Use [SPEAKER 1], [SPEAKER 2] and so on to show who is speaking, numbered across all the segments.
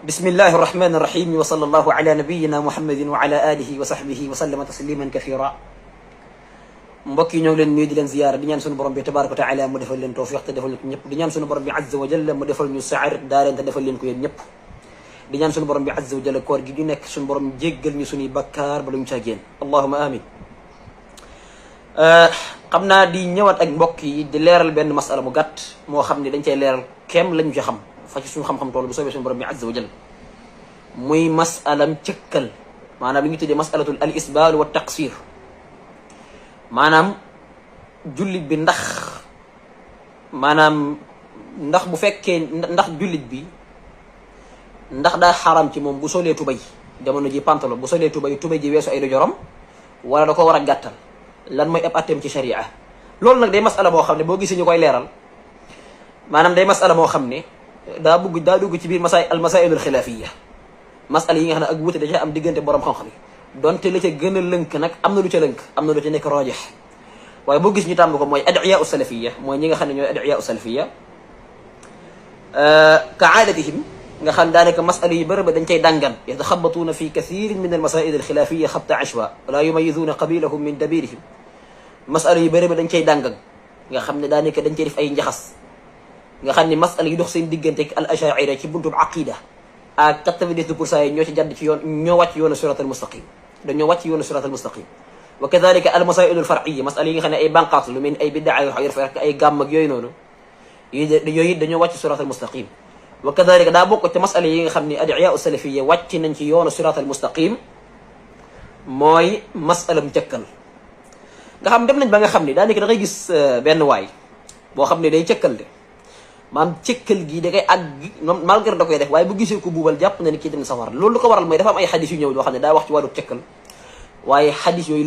[SPEAKER 1] بسم الله الرحمن الرحيم وصلى الله على نبينا محمد وعلى آله وصحبه وسلم تسليما كثيرا. mbokk yi ñoo ngi leen nuyu di leen ziyaara di ñaan suñu borom bi tabaaraka wa taala mu defal leen tawfiq te defal ko ñëpp di ñaan suñu borom bi azza wa jalla mu defal ñu saar daareen te defal leen ko yéen ñëpp di ñaan suñu borom bi azza wa jalla koor gi ñu nekk suñu borom jéggal ñu suñuy bakkaar ba lu ñu ca génn allahuma amin. xam naa di ñëwaat ak mbokk yi di leeral benn masala mu gàtt moo xam ne dañ cay leeral kem lañu ci xam fa ci suñu xam-xam tool bu soobee suñu borom bi azza wa jalla muy masalam cëkkal maanaam li ñu tuddee masalatul al isbaal wa taqsir. maanaam jullit bi ndax bu fekkee ndax jullit bi ndax daa xaram ci moom bu solee tubay jamono ji pantalon bu solee tubay ji weesu ay dojoram wala da ko war a gàttal lan mooy ab atteem ci sharia. loolu nag day masala moo xam ne boo gisee ñu koy leeral maanaam day masala moo xam ne daa dugg ci biir al masailul xilaafiya masala yi nga xam ne ak wuute da ca am diggante borom xam-xam yi donte la ca gën a lënk nag am na lu ca lënk am na lu ca nekk rajax waaye boo gis ñu tàmm ko mooy adiya u salafiya mooy ñi nga xam ne ñooy adiya u salafiya ka aadatihim nga xam daanaka masala yu bëri ba dañ cay dàngan yataxabatuuna fi kathirin min al masail al xilafiya xabta ashwa wala yumayiduna qabilahum min dabirihim masala yu bëri ba dañ cay dàngan nga xam ne daanaka dañ cay def ay njaxas nga xam ne masala yu dox seen diggante ak al ashaira ci buntub aqida ak 90% yi ñoo ci jadd ci yoon ñoo wàcc yoonu sirat al mustaqim dañoo wàcc yoonu sirat al mustaqim wa kadalika al masail al far'iyya masala yi nga xam ne ay banqaat lu mel ni ay biddaa yu rek ay gàmm ak yooyu noonu yooyu dañoo wàcc sirat al mustaqim wa kadalika daa bokk ci masala yi nga xam ne adiya salafiyya wàcc nañ ci yoonu sirat al mustaqim mooy masalam cëkkal nga xam dem nañ ba nga xam ne daanaka da ngay gis benn waay boo xam ne day cëkkal de maam cëkkal gi da koy àgg malgré da koy def waaye bu gisee ko buubal jàpp na ni kii dem safar loolu lu ko waral mooy dafa am ay xadis yu ñëw yoo xam ne daa wax ci wàllu cëkkal waaye xadis yooyu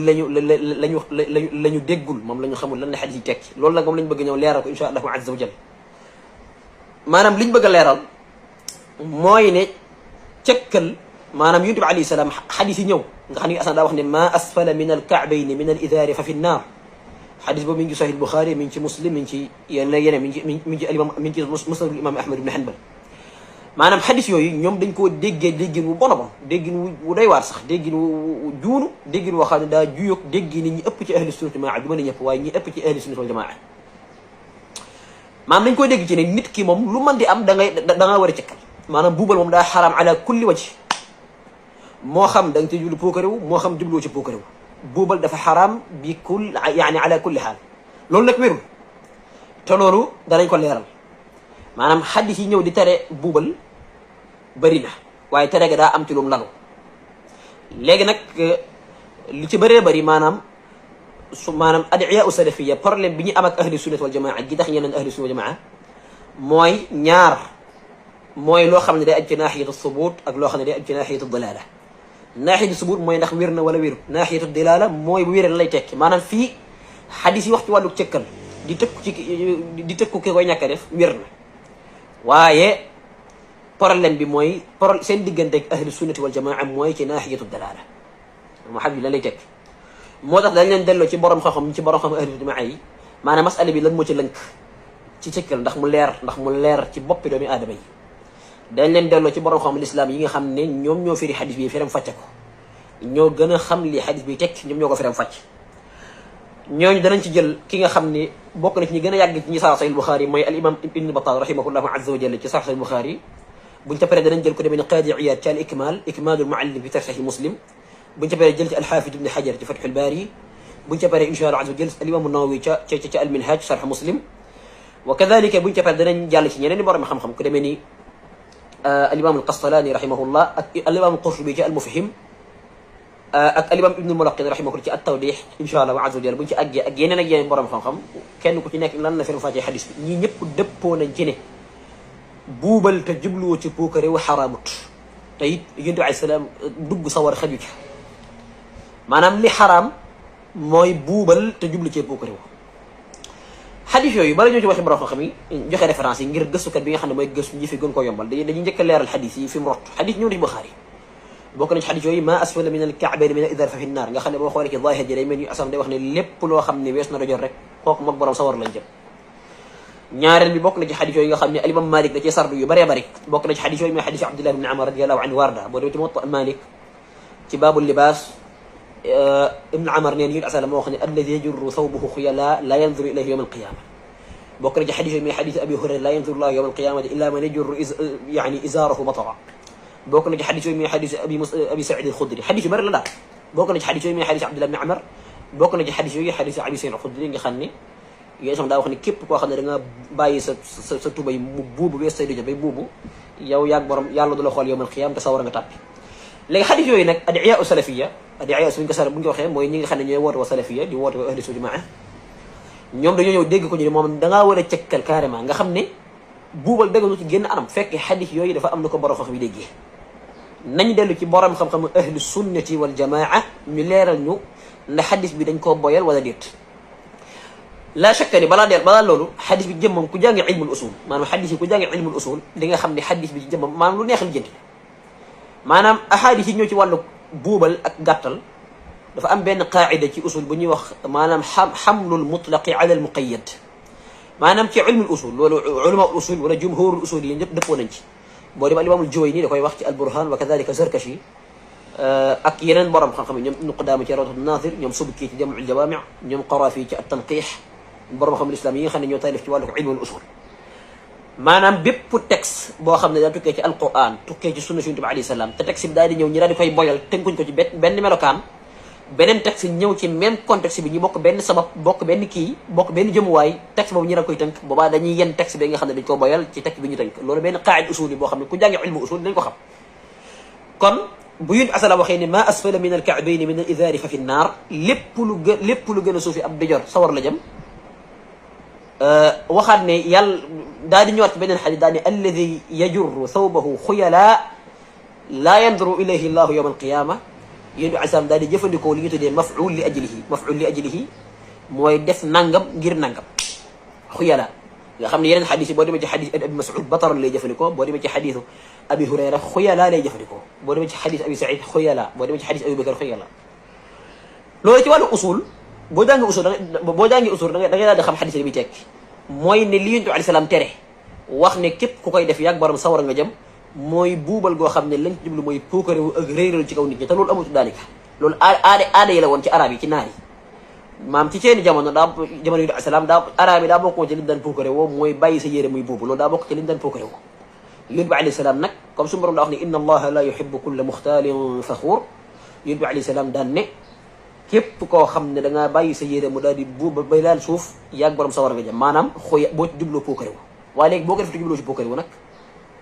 [SPEAKER 1] lañu déggul moom la ñu xamul lan la xadis yi tekki loolu nag moom la ñu bëgg ñëw leeral ko insha allahu azza wa jal maanaam li ñu bëgg a leeral mooy ne cëkkal maanaam yonent bi alayhi salaam xadis yi ñëw nga xam ne asan daa wax ne ma asfala min al ka'bayni min al idaari fa fi nnaar xadis boobu mi ngi sahih Bukhari mi ngi ci Muslim mi ngi ci yeneen mi ngi ci musnadul imam Ahmad ibn Hanbal maanaam xadis yooyu ñoom dañ koo déggin wu bon a bon déggin wu doy waar sax déggin wu juunu déggin woo xam ne daa juyoog déggi ni ñi ëpp ci ahli sunnat wal jamaa du ma ne ñëpp waaye ñi ëpp ci ahli sunnat wal jamaa maanaam dañ koo dégg ci ne nit ki moom lu mën di am da nga war a cëkkal maanaam buubal moom daa xaraam ala kulli wajh moo xam da nga ci jublu pookarewu moo xam jubluwoo ci pookarewu buubal dafa xaraam bi yaani ala kulli xaal loolu nag wérul te loolu danañ ko leeral maanaam xaddis yi ñëw di tere buubal bëri na waaye tere ga daa am ci lum lalu léegi nag li ci bëree bëri maanaam adiya u salafiya problème bi ñu am ak ahli sunnat wal jamaa gi tax ñeneen ahli sunnat wal jamaa mooy ñaar mooy loo xam ne day aju ci naaxiyatu subut ak loo xam ne day aju ci naaxiyatu dalala naaxiyatu subut mooy ndax wér na wala wéru naaxiyatu dilala mooy bu wéree lay tekki maanaam fii xadis yi wax ci wàllu cëkkal di tëkku ki koy ñàkk a def wér na waaye problème bi mooy seen diggante ak ahlu sunnati wal jamaa mooy ci naaxiyatu dilala moo xam lan lay tekki moo tax dañ leen delloo ci borom xam-xam ahlu jamaa yi maanaam masala bi lan moo ci lënk ci cëkkal ndax mu leer ci boppi doomi aadama yi dañ leen delloo ci borom xam lislaam yi nga xam ne ñoom ñoo firi xadis bi firam fàcce ko ñoo gën a xam li xadis bi tekk ñoom ñoo ko firam fàcc ñooñu danañ ci jël ki nga xam ne bokk na ci ñi gën a yàgg ci ñi sax Sahih Bukhari mooy al imam ibn Battal rahimahullahu azza wa jalla ci sax Sahih Bukhari buñ ca paree danañ jël ko demee ne Qaadi Iyaad ci al ikmalul muallim fi sharh Muslim buñ ca paree jël ci al Haafid ibn Hajar ci Fathul Baari buñ ca paree insha Allah azza wa jalla al imam an-Nawawi ca al Minhaj sharh Muslim wa kadhalika buñ ca paree danañ jàll ci ñeneen borom xam-xam ku demee ni al-imam al-Qastalani rahimahullah ak al-imam al-Qurtubi ci al-Mufhim ak al-imam ibn al-Mulaqqin rahimahullah ci at-Tawdih insha Allah azza wa jalla buñ ci àggee ak yeneen borom xam-xam kenn ku ci nekk lan la fi fàccee xadis bi ñii ñëpp dëppoo nañ ci ne buubal te jubluwoo ci puukare wu xaraamut te it yonent bi alayhi salaam dugg sawar xaju ci maanaam li xaraam mooy buubal te jublu ci puukare wu xadis yooyu bala ñoo ci waxi borom xam-xam yi joxe référence yi ngir gëstukat bi nga xam ne mooy gëstu ñi fi gën koo yombal dañuy njëkk a leeral xadis yi fi mu rot xadis ñëw na ci Buxaari bokk na ci xadis yooyu ma asfala min al ka'bayni min al idar fa fi nnaar nga xam ne boo xoolee ci zaahir ji day mel ni asam day wax ne lépp loo xam ne wees na dojor rek kooku moog borom sawar lañ jëm ñaareel bi bokk na ci xadis yooyu nga xam ne alimam Malik da cee sardu yu bëree bëri bokk na ci xadis yooyu mooy xadis Abdullah ibn Umar radiyallahu anhu warda boo demee ci Muwatta Malik ci baabul libaas ibn Umar neen yéen asala moo wax ne alladi yajurru thawbahu xuyala la yanzuru ilayhi yawma alqiyama bokk na ci xadis yooyu mooy xadis Abi Hurayra la yanzuru llahu yawma alqiyamati illa man yajurru yani izaarahu batara bokk na ci xadis yooyu mooy xadis Abi Saïd al-Khudri xadis yu bëri la daal bokk na ci xadis yooyu mooy xadis Abdullah ibn Umar bokk na ci xadis yooyu xadis Abi Saïd al-Khudri nga xam ne yooyu sax daa wax ne képp koo xam ne da nga bàyyi sa tubay mu buubu wees say dëjë bay buubu yow yaag borom yàlla du la xool yawmal qiyaam te sawar nga tàppi léegi xadis yooyu nag adiya u salafiya adiya buñ bu ñu ko waxee mooy ñi nga xam ne ñooy woote wa salafiya di woote wa ahli sunna jamaa ñoom dañoo ñëw dégg ko ñu ne moom dangaa war a cëkkal carrément nga xam ne buubal dëgganu ci génn anam fekk xadis yooyu dafa am na ko borom xam-xam yi déggee nañ dellu ci borom xam-xam ahli sunnati wal jamaa ñu leeral ñu ndax xadis bi dañ koo boyal wala déet la shakka ni balaa loolu xadis bi jëmmam ku jàngi ilmul usul maanaam xadis yi ku jàngi ilmul usul di nga xam ne xadis bi ci jëmmam maanaam lu neexal jënd maanaam ahadis yi ñëw ci wàllu buubal ak gàttal dafa am benn qaacida ci usul bu ñuy wax maanaam xamlul mutlaqi ala al muqayyad maanaam ci ilmul usul loolu ulama usul wala jumhurul usul yi ñëpp dëppoo nañ ci boo dem alimaamul Juwayni da koy wax ci al burhan wa kadalika Zarkashi ak yeneen borom xam-xam yi ñoom Ibnu Qudaama ci Rawdatu Naadir ñoom Subki ci Jam'ul Jawaami' ñoom Qarafi ci at-Tanqiih borom xam islam yi nga xam ne ñoo taalif ci wàllu ilmul usul maanaam bépp texte boo xam ne daa tukkee ci alquran tukkee ci sunna Yonent bi alayhi salaam te texte bi daal di ñëw ñi daal di koy boyal tënkuñ ko ci benn melokaan beneen texte ñëw ci même contexte bi ñu bokk benn sabab bokk benn kii bokk benn jëmuwaay texte boobu ñi daal koy tënk boobaa dañuy yenn texte bi nga xam ne dañ ko boyal ci texte bi ñu tënk loolu benn qaa'ida usul yi boo xam ne ku jàngi ilmu usul dañ ko xam kon bu Yonent asala waxee ne ma asfala min al-ka'bayni min al-izaari fa fi nnaar lépp lu gën a suufi ab dijor sawar la jëm waxaat ne yàlla daal di ñëwaat ci beneen xadis daal ne alladi yajurru thawbahu xuyala laa yanduru ilayhi llahu yawma alqiyama yéen bi alisalaam daal di jëfandikoo li ñu tuddee maf'ul li ajlihi mooy def nangam ngir nangam xuyala nga xam ne yeneen xadis yi boo demee ci xadis abi Mas'ud bataran lay jëfandikoo boo demee ci xadisu abi Hurayra xuyala lay jëfandikoo boo demee ci xadis abi Saïd xuyala boo demee ci xadis abi Bakar xuyala loolu ci wàllu usul boo jàngi usul da ngay daal di xam xadis li muy tekki mooy ne li Yonent bi alayhi salaam tere wax ne képp ku koy def yàgg borom sawara nga jëm mooy buubal goo xam ne lañ jublu mooy puukarewu ak réeral ci kaw nit ñi te loolu amatu daanaka loolu aada yi la woon ci arab yi ci naar yi maam ci seeni jamono jamono Yonent bi alayhi salaam arab yi daa bokkoon ci liñ daan puukarewoo mooy bàyyi sa yére muy buubu loolu daa bokk ci liñ daan puukarewoo Yonent bi alayhi salaam nag comme suñu borom daa wax ne inna allaha la yuhibbu kulla muxtaalin faxuur Yonent bi alayhi salaam daan ne képp koo xam ne da ngaa bàyyi sa yére mu daal di buuba bay laal suuf yàgg borom sawar nga jëm maanaam xoy boo ci jubloo puukarewu waaye léegi boo ko def te jubloo ci puukarewu nag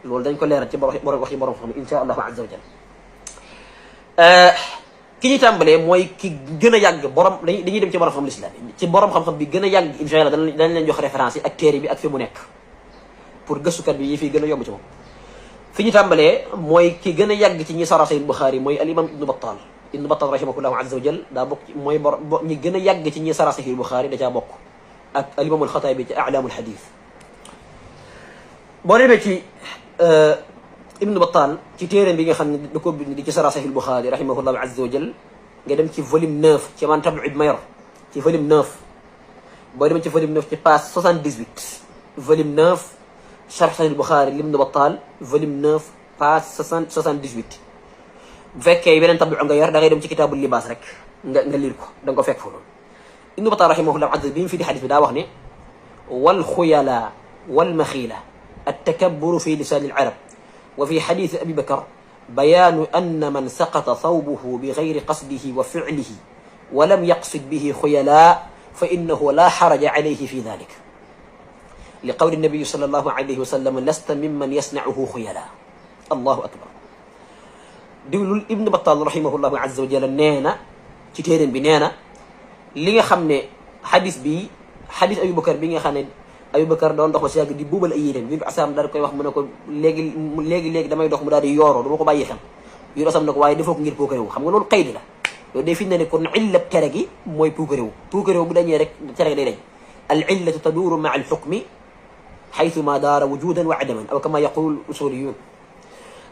[SPEAKER 1] loolu dañ ko leeral ci wax yi borom xam ne insha allahu azza wa jalla ki ñu tàmbalee mooy ki gën a yàgg borom dañuy dem ci borom xam l'islam ci borom xam-xam bi gën a yàgg insha allah dañ leen jox référence yi ak téere bi ak fi mu nekk pour gëstukat bi yi fii gën a yomb ci moom fi ñu tàmbalee mooy ki gën a yàgg ci ñi sara Sahih Bukhari mooy al imam Ibnu Battal Ibnu Battal rahimahullahu azza wa jal daa bokk mooy ñi gën a yàgg ci ñi sara Sahih Bukhari da caa bokk ak al imam al-Xataabi ci a'laamul hadiis boo demee ci Ibnu Battal ci téere bi nga xam ne da ko bind di ci sara Sahih Bukhari rahimahullahu azza wa jal nga dem ci volume 9 ci man tabu bi ma yor ci volume 9 boo demee ci volume 9 ci page 78 volume 9 sharh Sahih Bukhari Ibnu Battal volume 9 page 78 bu fekkee beneen tabu nga yor da ngay dem ci kitaabul libaas rek nga liir ko da nga ko fekk foofu noonu Ibnu Battal rahimahullah azza bi mu fi di xadis bi daa wax ne wal xuyala wal maxiila التكبر في لسان العرب وفي حديث أبي بكر بيان أن من سقط ثوبه بغير قصده وفعله ولم يقصد به خيلاء فإنه لا حرج عليه في ذلك لقول النبي صلى الله عليه وسلم لست ممن يصنعه خيلاء الله أكبر diwlul Ibnu Battal rahimahullahu azza wa jalla nee na ci téeréen bi nee na li nga xam ne xadis Abu Bakar bi nga xam ne Abu Bakar doon dox ba si yàgg di buubal ay yéreem Yonent bi asalaam daal koy wax mu ne ko léegi damay dox mu daal di yooroo dama ko bàyyi xel Yonent bi asalaam ne ko waaye defoo ko ngir puukarewu xam nga loolu xëy la loolu day fi ne kon illab tere gi mooy puukarewu bu dañee rek tere gi day dañ al illatu taduuru maa al xukmi xaytuma daara wujudan wa adaman aw kama yaqul usuliyun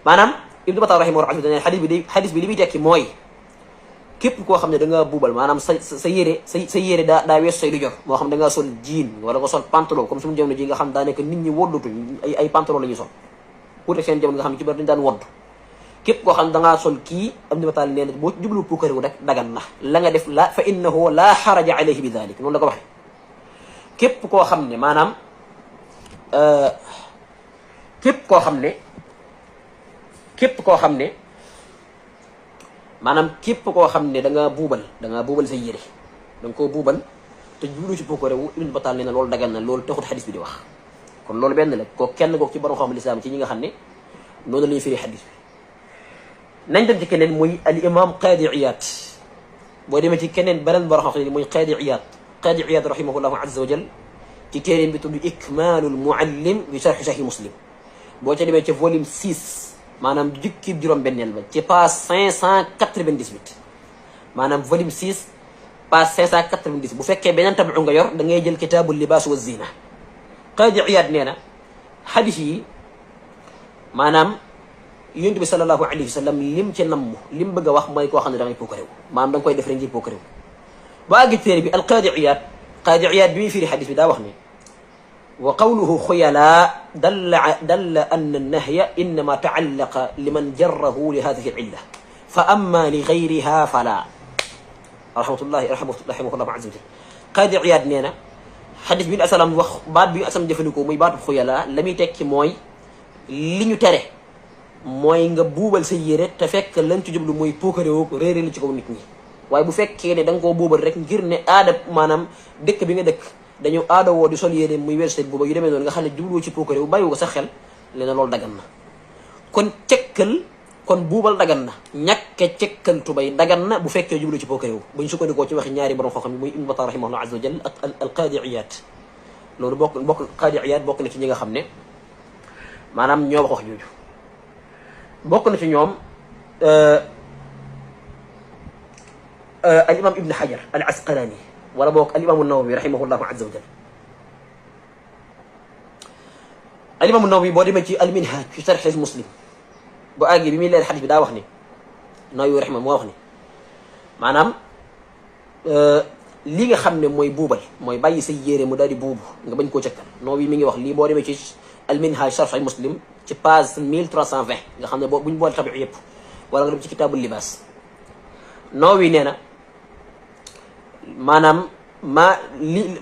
[SPEAKER 1] maanaam Ibnu Battal rahimahullah xadis bi li muy tekki mooy képp koo xam ne da ngaa buubal maanaam sa yére daa weesu say du jor moo xam da ngaa sol jean wala nga sol pantalon comme suñu jamono ji nga xam daanaka nit ñi woddatuñ ay pantalon la ñuy sol wuute seen jamono nga xam ne ci bari dañu daan wodd képp koo xam ne da ngaa sol kii am ni bataal nee na boo jublu puukarewu rek dagan na la nga def la fa innahu la xaraja alayhi bi dalik noonu la ko waxee képp koo xam ne maanaam képp koo xam ne da ngaa buubal sa yére da nga koo buubal te jublu ci puukarewu Ibn Battal nee na loolu dagan na loolu taxut xadis bi di wax kon loolu benn la ko kenn goog ci borom xam lislaam ci ñi nga xam ne noonu la ñuy firi xadis bi nañ dem ci keneen muy al imam Qaadi Iyaad boo demee ci keneen beneen borom xam ne muy Qaadi Iyaad rahimahullahu azza wa jal ci téeréem bi tudd Ikmaalul Muallim bi sharh Sahih Muslim boo ca demee ca volume 6 maanaam jukki juróom-benneel ba ci page 598 maanaam volume 6 page 590 bu fekkee beneen tabu nga yor da ngay jël kitaabul libaas wa zina Qaadi Iyaad nee na xadis yi maanaam yonent bi sallallahu alayhi wa sallam lim ci namm lim bëgg a wax mooy koo xam ne da ngay pookarew maanaam da nga koy def rek ngir pookarew ba àgg téere bi al Qaadi Iyaad bi muy firi xadis bi daa wax ne wa qawluhu xuyala dalla anna annahya innama taallaqa liman jarrahu li hadihi al illa fa amma li gayriha fala rahimahullah azza wa jal Qaadi Iyaad nee na xadis bi asalam wax baat bi asam jëfandikoo muy baatu xuyala la muy tekki mooy li ñu tere mooy nga buubal sa yére te fekk lañ ci jublu mooy puukarewoo ko réere li ci kaw nit ñi waaye bu fekkee ne da nga koo buubal rek ngir ne aada maanaam dëkk bi nga dëkk dañu aada woo di sol yére muy weer seen booba yu demee noonu nga xam ne jubluwoo ci puukarewu bàyyiwu ko sa xel leena loolu dagan na kon buubal dagan na ñàkke cëkkal tubay dagan na bu fekkee jublu ci puukarewu buñ sukkandikoo ci waxi ñaari borom xam-xam muy Ibn Battal rahimahullah azza wa jalla ak al Qaadi Iyaad loolu Qaadi Iyaad bokk na ci ñi nga xam ne maanaam ñoo wax jooju bokk na ci ñoom al imam Ibn Hajar al Asqalani wala boog al imam an-Nawawi rahimahullahu azza wa jalla al imam an-Nawawi boo demee ci al Minhaj fi sharh Muslim bu àggee bi muy leen xadis bi daa wax ni Nawawi rahimahu moo wax ni maanaam li nga xam ne mooy buubal mooy bàyyi sa yére mu daal di buubu nga bañ koo cëkkal Nawawi mi ngi wax lii boo demee ci al Minhaj sharh Muslim ci page 1320 nga xam ne boo buñ boole tabi yëpp wala nga dem ci kitaabul libaas Nawawi nee na maanaam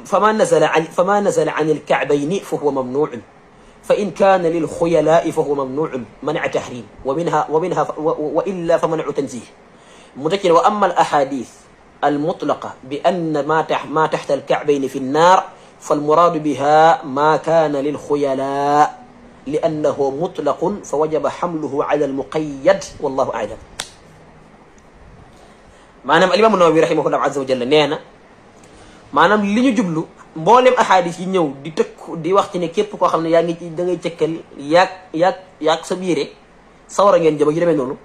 [SPEAKER 1] fama nazala an al-ka'bayni fa huwa mamnu'un fa in kaana lil xuyalaa'i fa huwa mamnu'un man'a tahrim wa illa fa man'u tanzih mu tekki ne wa amma al-ahadith al-mutlaqa bi anna ma tahta al-ka'bayni fi an-naar fal-muraadu biha ma kaana lil xuyalaa' li'annahu mutlaqun fa wajaba hamluhu ala al-muqayyad wallahu a'lam. maanaam al-imam an-Nawawi rahimahullah azza wa jalla nee na maanaam li ñu jublu mboolem ahadis yi ñëw di tëkk di wax ci ne képp koo xam ne yaa ngi ci da ngay cëkkal yaag sa yére sawara ngeen jëm ak yu demee noonu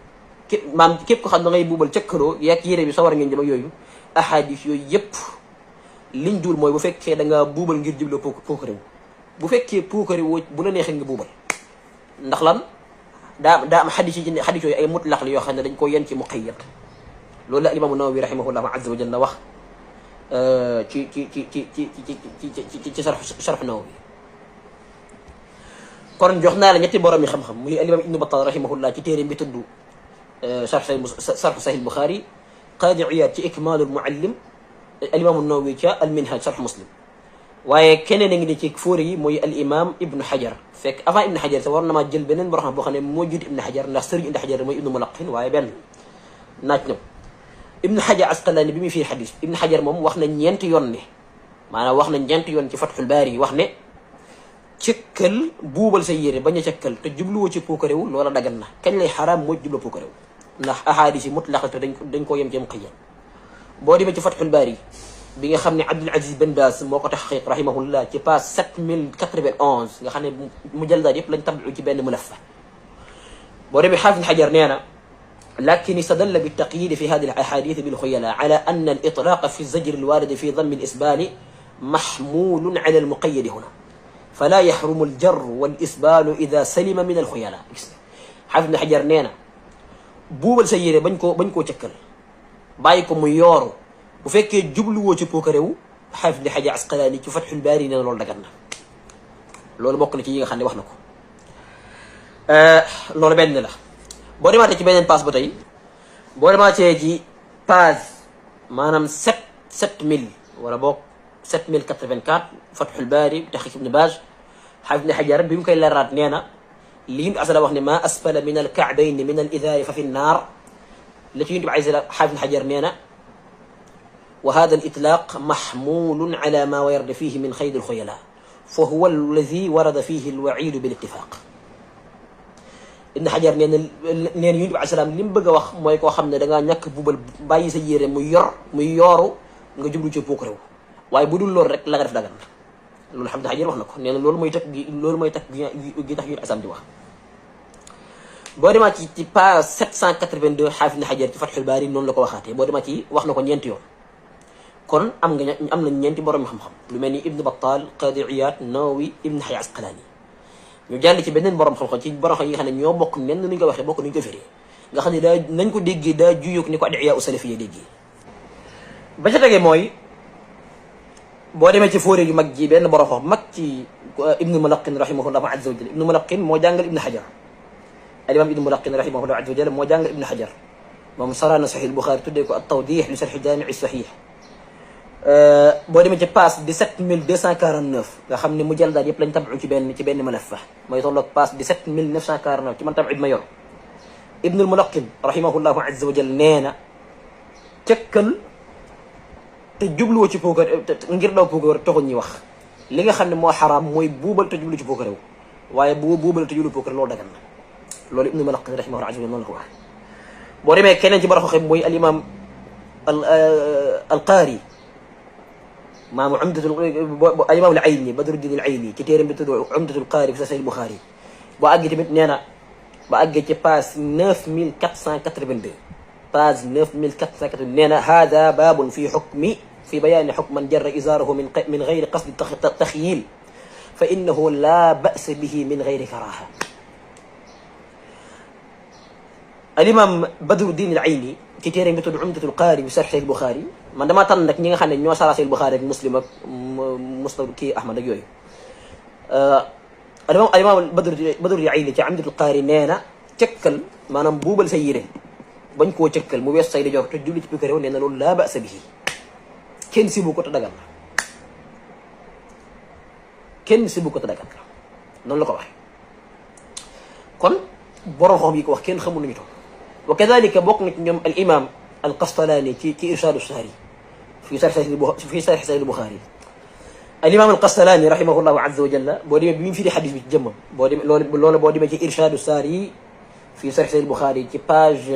[SPEAKER 1] képp ko xam ne da ngay buubal cëkkaloo yaag yére bi sawara ngeen jëm ak yooyu ahadis yooyu yëpp liñ dul mooy bu fekkee da nga buubal ngir jublu puukarewu bu fekkee puukarewu bu la neexee nga buubal ndax lan daa am xadis yooyu ay mutlaq la yoo xam ne dañ ko yen ci muqayyad loolu la al-imam an-Nawawi rahimahullahu azza wa jalla wax ci sharh Nawawi kon jox naa la ñetti borom yi xam-xam muy al-imam Ibn Battal rahimahullah ci téere bi tudd sharh Sahih al-Bukhari Qaadi Iyaad ci Ikmaalul Muallim al-imam an-Nawawi ca al-Minhaj sharh Muslim waaye keneen a ngi ne ci fóore yi mooy al-imam Ibn Hajar fekk avant Ibn Hajar sax war na maa jël beneen borom boo xam ne moo jiitu Ibn Hajar ndax sëriñ Ibn Hajar mooy Ibn Mulaqin waaye benn naaj ñëw Ibn Hajar Asqalani bi muy firi xadis Ibn Hajar moom wax na ñeenti yoon ne maanaam wax na ñeenti yoon ci Fathul Baari wax ne cëkkal buubal sa yére bañ a cëkkal te jubluwoo ci puukarewu loola dagan na kañ lay xaraam moo jublu puukarewu ndax ahadis yi mutlaq te dañ koo yem ci muqayyad boo demee ci Fathul Baari bi nga xam ne Abdul Aziz Ben Baaz moo ko taxqiq rahimahullah ci page 7091 nga xam ne mujalladaat yëpp lañ tabu ci benn mulaffa boo demee Xaafis Hajar nee na لكن استدل بالتقييد في هذه الأحاديث بالخيلاء على أن الإطلاق في الزجر الوارد في ضم الإسبال محمول على المقيد هنا فلا يحرم الجر والإسبال إذا سلم من الخيلاء حافظ بن حجر nee na buubal sa yére bañ koo cëkkal bàyyi ko mu yooru bu fekkee jubluwoo ci puukarewu xaafis ibn Hajar Asqalaani ci Fathul Baari nee na loolu dagan na loolu bokk na ci yi nga xam ne wax na ko loolu benn la boo demaatee ci beneen paas ba tey boo demaatee ci page maanaam 7000 wala boog 7084 Fathul Baari taxqiq Ibn Baaz xaafis ibn Hajar bi mu koy leeraat nee na li Yonent bi asala wax ne ma asfala min al ka'bayni min al izaari fa fi nnaar la ci Yonent bi asala xaafis ibn Hajar nee na wa hada al itlaq mahmulun ala ma warada fihi min xayd al xuyala fa huwa alladi warada fihi al wa'iid bil ittifaq. Ibn Hajar nee na Yonent bi asalaam li mu bëgg a wax mooy koo xam ne da ngaa ñàkk buubal bàyyi sa yére muy yooru nga jublu ci puuk réew waaye bu dul loolu rek la nga def dagan loolu xam ne Hajar wax na ko nee na loolu mooy takk gi tax Yonent asalaam di wax. boo demaat ci page 782 xaafis ibn Hajar ci Fathul Baari noonu la ko waxaatee boo demaat ci wax na ko ñeenti yoon kon am na ñeenti borom xam-xam lu mel ni Ibn Battal Qadi Iyad Nawawi Ibn Hajar Asqalaani ñu jàll ci beneen borom xam-xam ci borom xam yi nga xam ne ñoo bokk nen nuñ ko waxee bokk nuñ ko firee nga xam ne daa nañ ko déggee daa juyoog ni ko adiya u salafiyya déggee. ba ca tegee mooy boo demee ci fóoré yu mag ji benn borom xam mag ci Ibnu Mulaqin rahimahullahu azza wa jalla Ibnu Mulaqin moo jàngal Ibn Hajar al-imam Ibnu Mulaqin rahimahullahu azza wa jalla moo jàngal Ibn Hajar moom saraana Sahih al-Bukhari tuddee ko at-Tawdih li sharh Jaami' as-Sahih. boo demee ci passe 17249 nga xam ne mujaldaat yëpp lañ tabu ci benn malaffa mooy tolloog passe 17949 ci man tabu ma yor Ibnul Mulaqin rahimahullahu azza wa jalla nee na cëkkal te jubluwoo ci puukar ngir daw puukar taxul ñuy wax li nga xam ne moo xaraam mooy buubal te jublu ci puukar rew waaye bu buubal te jublu puukar loolu dagan na loolu Ibnul Mulaqin rahimahullahu azza wa jalla noonu la ko wax. boo demee keneen ci borom xam mooy al imam al-Qaari maam Umdatul al-imam al-Ayni Badruddin al-Ayni ci téeram bi tudd Umdatul Qaari fi Sahih al-Bukhari boo àggee tamit nee na ba àggee ci page 9482 page 9482 nee na hada baabun fi xukmi fi bayaani xukm man jarra izaarahu min gayri qasdi taxyiil fa innahu laa ba'sa bihi min gayri karaaha. al-imam Badruddin al-Ayni ci téeram bi tudd Umdatul Qaari fi Sahih al-Bukhari man damaa tànn nag ñi nga xam ne ñoo sara Sahih Bukhari ak Muslim ak Musnad kii Ahmad ak yooyu. al-imam Badruddin al-Ayni ci Umdatul Qaari nee na cëkkal maanaam buubal sa yére bañ koo cëkkal mu weesu say di jox te jublu ci puukare nee na loolu laa ba'sa bihi kenn sibu ko te dagan na kenn sibu ko te dagan na noonu la ko waxee. kon borom xam yi ko wax kenn xamul nañu toog wa kadalika bokk na ci ñoom al imam al Qastalaani ci Irshaadu Saari fi Sahih al-Bukhari al imam al Qastalaani rahimahullahu azza wa jalla boo demee bi mu firi xadis bi ci jëmmam boo demee loolu boo demee ci Irshaadu Saari fi Sahih al-Bukhari ci page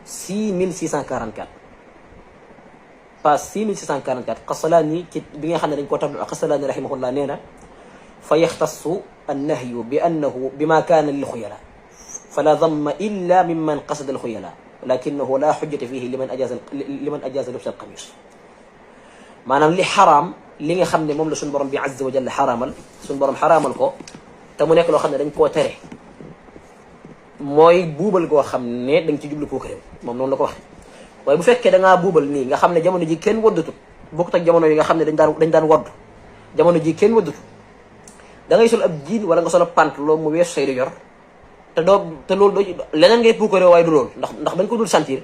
[SPEAKER 1] 6644 page 6644 Qastalaani ci bi nga xam ne dañ koo tablu Qastalaani rahimahullah nee na fa yaxtassu an-nahyu bi annahu bima kaana lil xuyala fala damma illa mimman qasada al xuyala lakinahu la xujjata fihi liman ajaza lubsa al qamis. maanaam li xaraam li nga xam ne moom la suñu borom bi azza wa jalla xaraamal suñu borom xaraamal ko te mu nekk loo xam ne dañ koo tere mooy buubal goo xam ne dañ ci jublu puukare moom noonu la ko waxee. waaye bu fekkee da ngaa buubal nii nga xam ne jamono ji kenn waddatut bokkut ak jamono yi nga xam ne dañ daan wadd jamono ji kenn waddatut da ngay sol ab jiin wala nga sol ab pantalon mu weesu say di yor te loolu doo leneen ngay puukare waaye du loolu ndax bañ ko dul sentir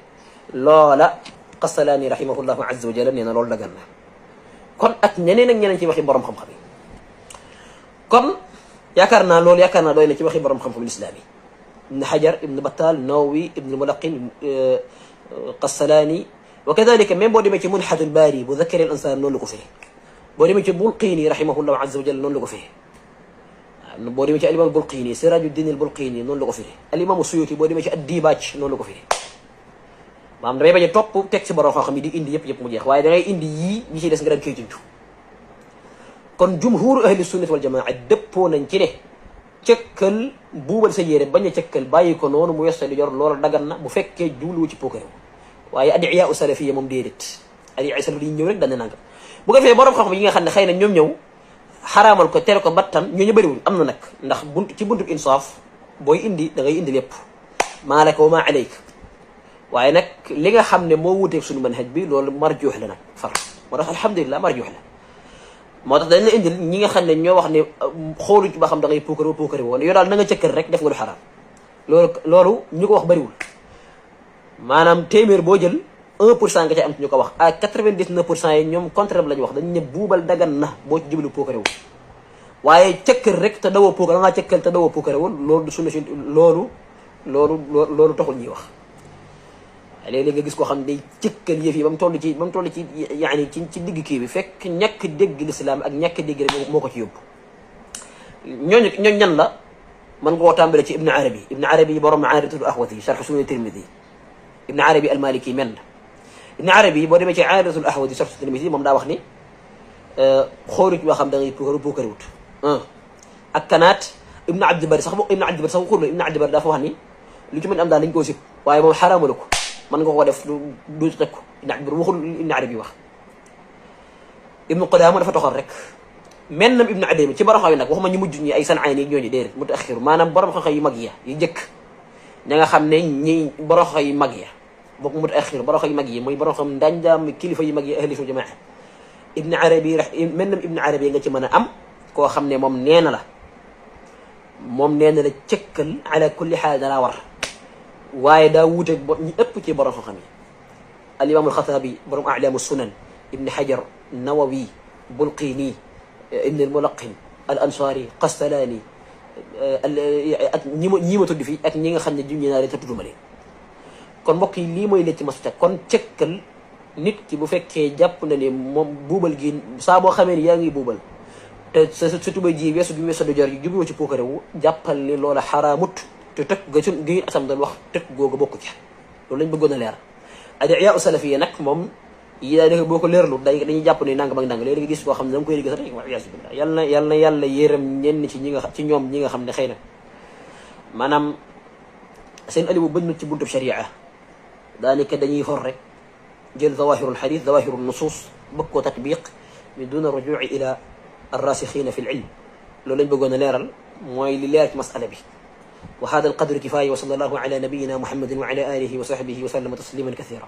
[SPEAKER 1] loola Qastalaani rahimahullahu azza wa jalla nee na loolu dagan na kon ak ñeneen ak ñeneen ci waxi borom xam-xam yi. kon yaakaar naa doy na ci waxi borom xam-xam lislaam yi Ibn Hajar Ibn Battal Nawawi Ibn Mulaqin Qastalaani wa kadalika même boo demee ci Mulhatul Baari bu Zakkari al-Ansaar noonu la ko firi boo demee ci Bulqiini rahimahullahu azza wa jalla noonu la ko firi boo demee ci al-imam Bulqiini Sirajuddin al-Bulqiini noonu la ko firi al-imam Suyuti boo demee ci ad-Dibaaj noonu la ko firi maanaam damay bañ a topp teg ci borom xam-xam yi di indi yëpp mu jeex waaye da ngay indi yii ñi ciy des nga daan koy junj. kon jumhuru ahli sunnati wal jamaa dëppoo nañ ci ne cëkkal buubal sa yére bañ a cëkkal bàyyi ko noonu mu weesu di yor loola dagan na bu fekkee jubluwu ci puukare waaye adiya u salafiyya moom déedéet adiya salafiyya yi ñëw rek dañ ne nangam bu ko defee borom xam-xam yi nga xam ne xëy na ñoom ñëw xaraamal ko tere ko battan ñoo ñu bëriwul am na nag ndax buntu insaaf booy indi da ngay indi lépp maa laka wa maa alayka waaye nag li nga xam ne moo wuteeg suñu manhaj bi loolu marjuux la nag far moo tax alhamdulilah marjuux la moo tax dañ la indil ñi nga xam ne ñoo wax ne xoolu ci ba xam da ngay puukare woon yow daal na nga cëkkal rek def nga lu xaraam loolu ñu ko wax bëriwul maanaam téeméer boo jël 1% nga ca am ci ñu ko wax à 99% yi ñoom contraire la ñu wax dañ ne buubal dagan na boo ci jublu puukare wu waaye cëkkal rek te dawoo puukare da ngaa cëkkal te dawoo puukare wul loolu du sunna si loolu taxul ñuy wax léeg-léeg nga gis koo xam ne day cëkkal yëf yi ba mu toll ci yaani ci digg kii bi fekk ñàkk dégg lislaam ak ñàkk dégg rek moo ko ci yóbbu ñooñ ñan la mën nga koo tàmbale ci ibnu arabi borom Aaridatul Ahwazi sharh Sunan Tirmidi ibnu arabi almaliki men ibnu arabi boo demee ci Aaridatul Ahwazi sharh Sunan Tirmidi moom daa wax ni xoolut boo xam da ngay puukare wut ak kanaat ibnu abdi bari sax waxul la ibnu abdi bari dafa wax ni lu ci mën am daal dañ koo sib waaye moom xaraamalu ko mën nga ko def du teg ko ibnu abdi bari waxul ibnu arabi wax ibnu Qudaama dafa toxal rek men nam ibnu adami ci borom xam yi nag waxuma ñu mujj ñi ay San'aani yi ñooñu déedéet mutaaxir maanaam borom xam yu mag ya yu jëkk ña nga xam ne ñi borom xam yu mag ya bokk mutaaxir borom xam yu mag yi mooy borom xam ndanjaam kilifa yu mag yi ahli sunna jamaa ibnu arabi men nam ibnu arabi nga ci mën a am koo xam ne moom nee na la cëkkal ala kulli xaal danaa war waaye daa wuuteeg ñi ëpp ci borom xam yi al imam alxataabi borom a'laamu sunan ibn Hajar Nawawi Bulqini ibn al-Mulaqin al Ansari Qastalaani ak ñi ma tudd fii ak ñi nga xam ne junñi naa leen te tudduma leen kon mbokk yi lii mooy lecc masuta kon cëkkal nit ki bu fekkee jàpp na ne moom buubal gi saa boo xamee ni yaa ngi buubal te sa tubay ji weesu do jor yi jubluwoo ci puukare wu jàppal ni loola xaraamut te tëkk ga sun gi asam doon wax tëkk googu bokku ci loolu lañ bëggoon a leer adiya salafiya nag moom yi daa def boo ko leerlu dañuy jàpp ni nangam ak nangam léegi nga gis koo xam ne dama koy gis rek wa iyaasu billah yal na yàlla yéeram ñenn ci ñoom ñi nga xam ne xëy na maanaam seen alibu bëñ na ci buntub sharia daanaka dañuy xor rek jël zawahirul xadis zawahirul nusus bëgg koo tatbiq min duna rujui ila الراسخين في العلم لو لن بقولنا ليرال موي لي لير مساله بي وهذا القدر كفايه وصلى الله على نبينا محمد وعلى اله وصحبه وسلم تسليما كثيرا